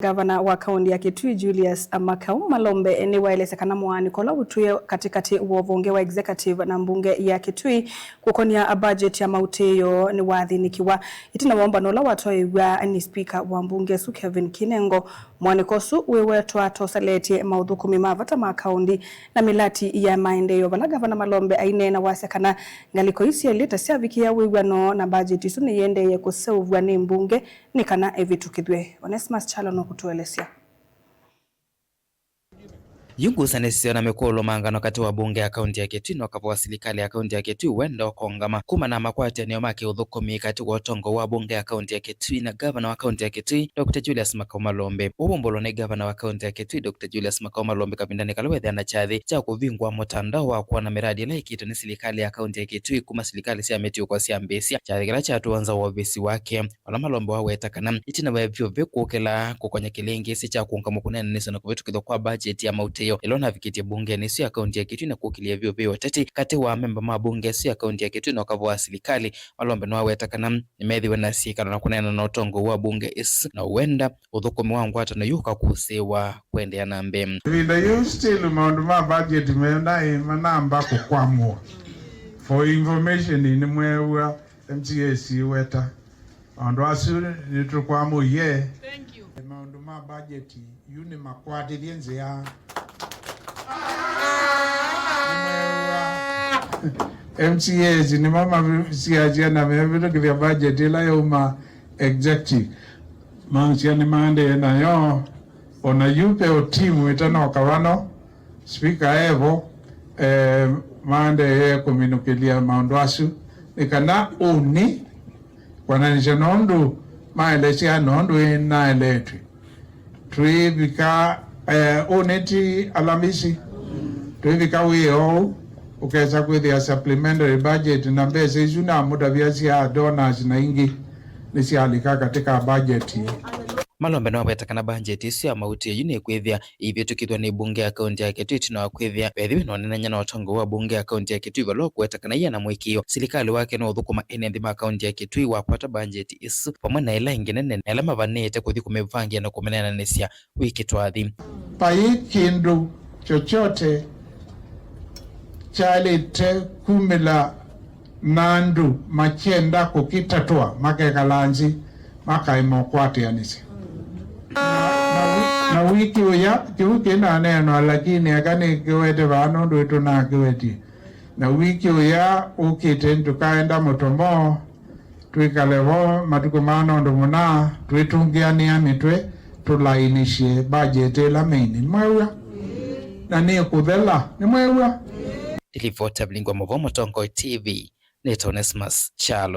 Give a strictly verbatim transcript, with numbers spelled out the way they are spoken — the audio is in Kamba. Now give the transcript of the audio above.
Ngavana wa kaũntĩ ya Kitui, Julius Makau Malombe, nĩwaelesya kana mũaanĩko ũla ũtwĩe katĩkatĩ wa ũvonge wa executive na mbunge ya Kitui kũkonĩa budget ya maũtĩĩo nĩwathĩnĩkĩwa. Ĩtina wa ũmbano ũla watwaĩw'a nĩ spika wa mbunge ĩsu, Kevin Kinengo, mũaanĩko ũsu wĩwetwa ta ũseletye maũthũkũmi ma vata ma kaũntĩ na mĩlati ya maendeeo, vala Ngavana Malombe aineena wasya kana ngalĩko ii syelĩ ta syavikĩa wĩw'ano na budget ĩsu nĩyĩendeeye kũseũvw'a nĩ mbunge nĩ kana ĩvĩtũkĩthw'e. Onesmus Kyalo nũkũtũelesya. Yu ngusanĩsyo na mĩkũlũmangano katĩ wa mbunge ya kaũntĩ ya Kitui na ũkava wa silikalĩ ya kaũntĩ ya Kitui wenda ũkongama kumana na makwatĩanĩo ma kĩũthũkũmi katĩ wa ũtongoi wa mbunge ya kaũntĩ ya Kitui na ngavana wa kaũntĩ ya Kitui, Doctor Julius Makau Malombe. Ũvumbũlwa nĩ ngavana wa kaũntĩ ya Kitui, Doctor Julius Makau Malombe, kavindanĩ kala wethĩa na kyathĩ kya kũvingũa mũtandao wa kwona mĩradi ĩla ĩkĩtwe nĩ silikalĩ ya kaũntĩ ya Kitui kuma silikalĩ sya mĩtiũko syambĩĩsya, kyathĩ kĩla kyatũonza wovisi wake. Vala Malombe waweta kana ĩtina wa vyũvĩ kũkĩla kũkonya kĩlĩngĩsĩ kya kũũngama kũneenanĩsya na kũvĩtũkĩthwa kwa bajeti ya maũtĩĩo ĩla ũnavikĩtye mbungenĩ ĩsu ya kaũntĩ ya Kitui na kũkĩlya vyũvĩ ũteti katĩ wa amemba ma mbunge ĩsu ya kaũntĩ ya Kitui na ũkava wa silikalĩ, Malombe nĩwaweta kana nĩmethĩwe na syĩkalo na kũneena na ũtongoi wa mbunge ĩsu na wenda ũthũkũmi wa ngwatanĩo yu ũkakũsĩĩwa kũendeea na mbee. Ĩvinda yĩu still maũndũ ma bajeti menaĩ manamba kũkwamũa. For information, nĩmweew'a M C As iweta. Maũndũ asu nĩtũkwamũie. Thank you. Maũndũ ma bajeti yu nĩmakwatĩthye nzĩa. M C As nĩmo masiasya na mevĩtũkĩthya bajeti ĩla yauma executive. Maasya nĩmaendee nayo. Ona yu ve o timu ĩtanoka vano, spika evo, eh, maendee kũminũkĩlya maũndũ asu nĩ kana ũnĩ kwananĩsya nũndũ maelesya nũndũ ĩnaeletw'e. Twĩvika, eh, ũnĩ ti Alamisi, twĩvika wĩ oou, ũkesa kwĩthĩa supplementary budget na mbesa isu namũtavya sya donors na ingĩ nĩsyalika katĩ ka budget ĩĩ. Malombe nĩwaweta kana bajeti ĩsu ya maũtĩĩo yu nĩkwĩthĩa ĩivĩtũkĩthw'a nĩ mbunge ya kaũntĩ ya Kitui ĩtina wa kwĩthĩa vethĩwe na ũneenany'a na ũtongoi wa mbunge ya kaũntĩ ya Kitui vala ũkũweta kana ĩana mũĩkĩĩo silikalĩ wake nũũthũkũma ene nthĩ ma kaũntĩ ya Kitui wakwata bajeti ĩsu vamwe na ĩla ĩngĩ nene na ĩla mavanĩte kũthi kũmĩvangĩa na kũmĩneenanĩsya wĩ kĩtwathi. Vai kĩndũ chochote kyaĩlĩte kumĩla na andũ makyenda kũkĩtatũa, makekala nzĩ, makaema ũkwatĩanĩsya. Na, na wi-, na wiki ũya, kĩu kĩnaneenwa, lakini eka nĩkĩwete vaa nũndũ ĩtũnakĩwetie. Na wiki ũya ũkĩte, tũkaenda mũtomo, twĩkale vo matukũ maa nũndũ mũna, twĩtũngĩanĩa mĩtwe, tũlainĩsye bajeti ĩla main. Nĩmwew'a? Na nĩkũthela. Nĩmwew'a? Nĩlivota Vilingwa Mũvoo, Mũtongoi T V, nĩtawa Onesmus Kyalo.